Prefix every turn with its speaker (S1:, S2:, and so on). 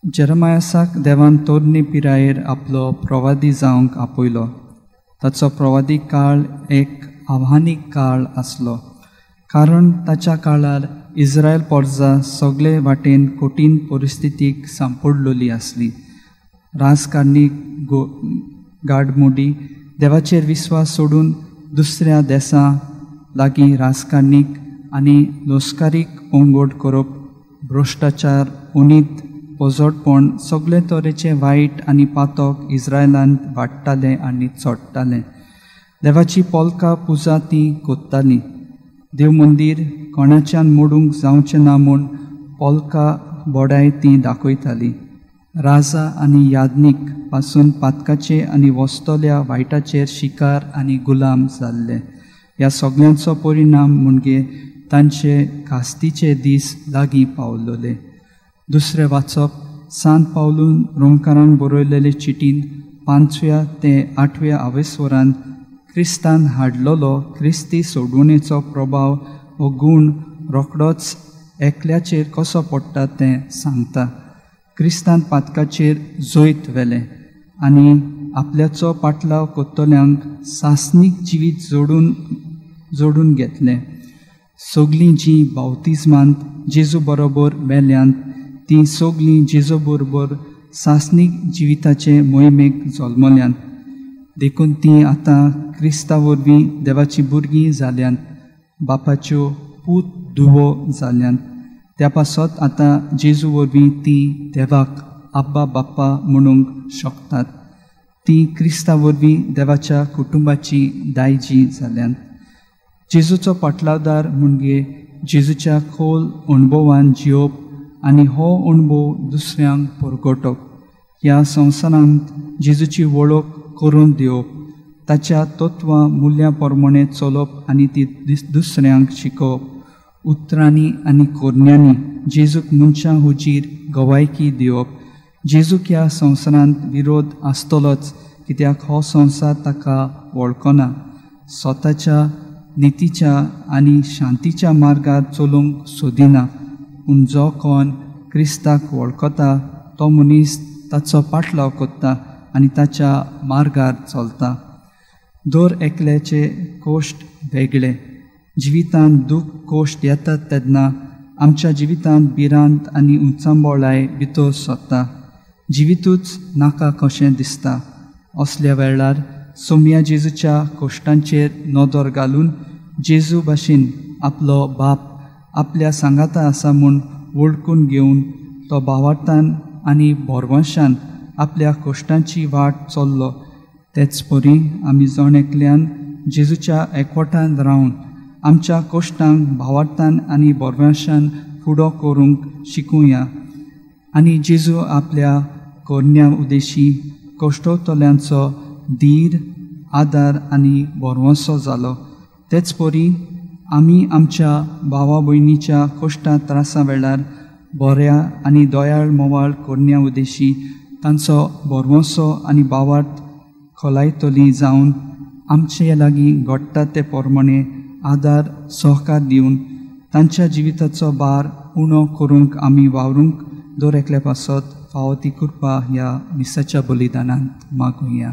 S1: जेरमायासाक देवान तरणे पिरायेर आपलो प्रवादी जावंक आपयलो. ताचो प्रवादी काळ एक आव्हानीक काळ आसलो, कारण ताच्या काळार इस्रायल पोरजा सगळे वाटेन कठीण परिस्थितीक सांपडलेली आसली. राजकारणी गाडमोडी, देवाचेर विस्वास सोडून दुसऱ्या देसां लागीं राजकारणीक आनी लश्करीक ओंगोट करप, भ्रश्टाचार, उनीत पोजोटपण, सगळे तरेचे वायट आनी पातक इस्रायलांत वाडटाले आनी चडटाले. देवाची पोलका पुजा ती कोत्ताली. देव मंदीर कोणाच्यान मोडूंक जावचें ना म्हूण पोलका बोडाय ती दाखयताली. राजा आनी याज्ञीक पासून पातकाचे आनी वस्तल्या वायटाचेर शिकार आनी गुलाम जाल्ले. ह्या सगळ्यांचो परिणाम म्हणजे तांचे कास्तीचे दीस लागीं पावलोले. दुसरें वाचप सांत पावलून रोमकारांक बरयलेले चिटीन 5व्या ते 8व्या आवेस्वरान क्रिस्तान हाडलेलो क्रिस्ती सोडवणेचो प्रभाव हो गूण रोखडोच एकल्याचेर कसो पडटा तें सांगता. क्रिस्तान पातकाचेर जैत व्हेलें आनी आपल्याचो पाटलाव कोत्तल्यांक सासणीक जिवीत जोडून घेतलें. सगलीं जीं बावतिज्मांत जेजू बरोबर मेल्यांत तीं सगलीं जेजू बरोबर सासणीक जिविताचे मोहिमेक जल्मल्यांत. देखून तीं आतां क्रिस्ता वरवीं देवाचीं भुरगीं जाल्यांत, बापाच्यो पूत धुवो जाल्यांत. त्या पासत आतां जेजू वरवीं तीं देवाक आब्बा बाप्पा म्हणूंक शकतात. तीं क्रिस्ता वरवीं देवाच्या कुटुंबाची दायजी जाल्यांत. जेजूचो पाटलावदार म्हणजे जेजूच्या खोल अणभवान जियोवप आनी हो अणभव दुसऱ्यांक परगटप. ह्या संवसारांत जेजूची वळख करून दिवप, ताच्या तत्वां मुल्यां प्रमाणे चलप आनी ती दुसऱ्यांक शिकोवप. उतरांनी आनी कोरण्यांनी जेजूक मनशां हुजीर गवायकी दिवप. जेजूक ह्या संवसारांत विरोध आसतलोच, कित्याक हो संवसार ताका वळखना. स्वताच्या नितीच्या आनी शांतीच्या मार्गार चलूंक सोदिना, पूण जो कोण क्रिस्ताक वळखता तो मनीस ताचो पाटलाव करता आनी ताच्या मार्गार चलता. दर एकल्याचे कोश्ट वेगळे. जिवितांत दूख कोश्ट येतात तेन्ना आमच्या जिवितांत भिरांत आनी उचांबळाय भितर सरता. जिवितूच नाका कशें दिसता. असल्या वेळार सोमया जेजूच्या कोश्टांचेर नदर घालून जेजू भाशेन आपलो बाप आपल्या सांगाता आसा म्हूण वळखून घेवन तो भावार्थान आनी भरवंशान आपल्या कोश्टांची वाट चल्लो. तेच परी आमी जण एकल्यान जेजूच्या एकवटान रावन आमच्या कोश्टांक भावार्थान आनी भरवंशान फुडो करूंक शिकुया आनी जेजू आपल्या कोरण्या उदेशी कोश्टवतल्यांचो धीर, आदार आनी भरवंसो जालो. तेच परी आमी आमच्या भावा भयणीच्या कोश्टां त्रासां वेळार बऱ्या आनी दयाळ मोवाळ कोरण्या उदेशी तांचो भरवंसो आनी भावार्थ खोलायतली जावन आमचे लागीं घडटा ते प्रमाणे आदार सहकार दिवन तांच्या जिविताचो भार उणो करूंक आमी वावरूंक दर एकल्या पासत फावो ती कृपा ह्या मिसाच्या बलिदानांत मागुया.